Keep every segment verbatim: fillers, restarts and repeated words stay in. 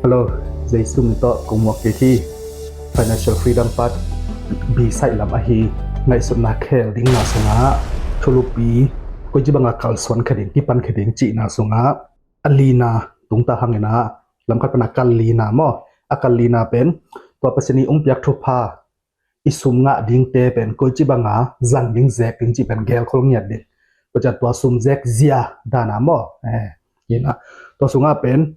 Hello, Jesu min tawh kong muak kik hi. Financial freedom part B side lam ahi, ngaihsutna khel dingna sungah thulupi, koici banga kalsuan kha ding, kipan kha ding cihna sungah a lina tungta hangin ah, lamkhat pana kal lina maw, a kal lina pen tua Pasian i ong piak thupha, i sum ngah dingte pen koici banga zang ding, zek ding cih pen gelkhol ngiat ding. Tua ciang tua sum zek zia dana maw, eh, ina, tua sungah pen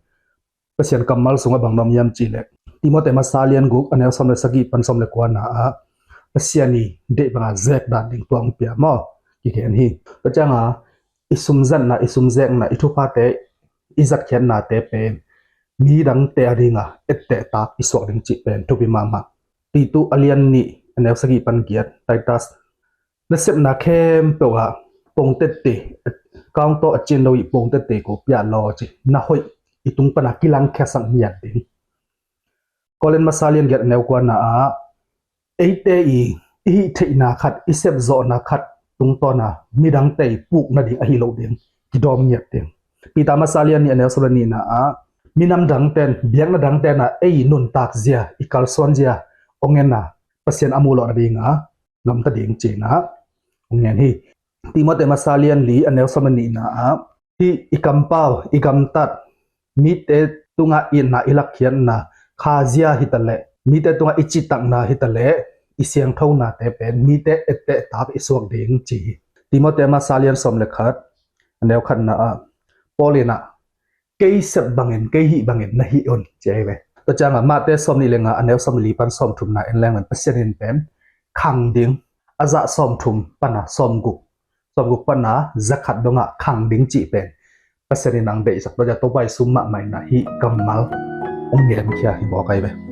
Pasian kammal sungah bang na om hiam cih leh, Timote masa lian guk a neu sawm le sagih pan sawm le kuana ah Pasian i deih banga zek dan ding tua ong pia maw, kigen hi. Tua cianga i sum zatna, i sum zekna, i thuphate, i zatkhiatnate pen midangte a dinga ettehtak i suak ding cih pen thupi mahmah. Titu a lian nih a neu sagih pan giat, Titus, na sepna khempeuh ah pongtette, kawng tawh a cin lo i pongtette ko pia law ci, na hoih i tung pana kilangkhiasak ngiat ding. Korin masa lian giat a neu kuana ah eite i, i hih theihna khat, i sepzawhna khat tungtawna midangte i puk nading ahi lo ding kidawm ngiat ding. Peter masa lian nih a neu sawm le nihna ah minam dangten, biakna dangten ah ei nuntak zia, i kalsuan zia ong en a, Pasian a muhlawh nadinga gamta ding cihna ong ngen hi. Timote masa lian li a neu sawm le nihna ah hih i kampau, i gamtat, mite tungah itna, i lakkhiatna, khazia hitaleh, mite tungah i citakna hitaleh, i siangthonate pen mite ettehtak i suak ding ci hi. Timote masa lian sawm le khat a neu khatna ah Paul in ah, kei sep bangin, kei hih bangin na hih un ci ahi ve. Tua cianga Mate sawm nih le nga a neu sawm le li pan sawm thumna en leng pen Pasian in pen khang ding, a zah sawm thum pana sawm guk, sawm guk pana za khat dongah khang ding cih pen Pasian in ang deihsak. Tua ciang Topa i sum mahmah in ah hih kammal ong genkhia hi mawk ahi ve.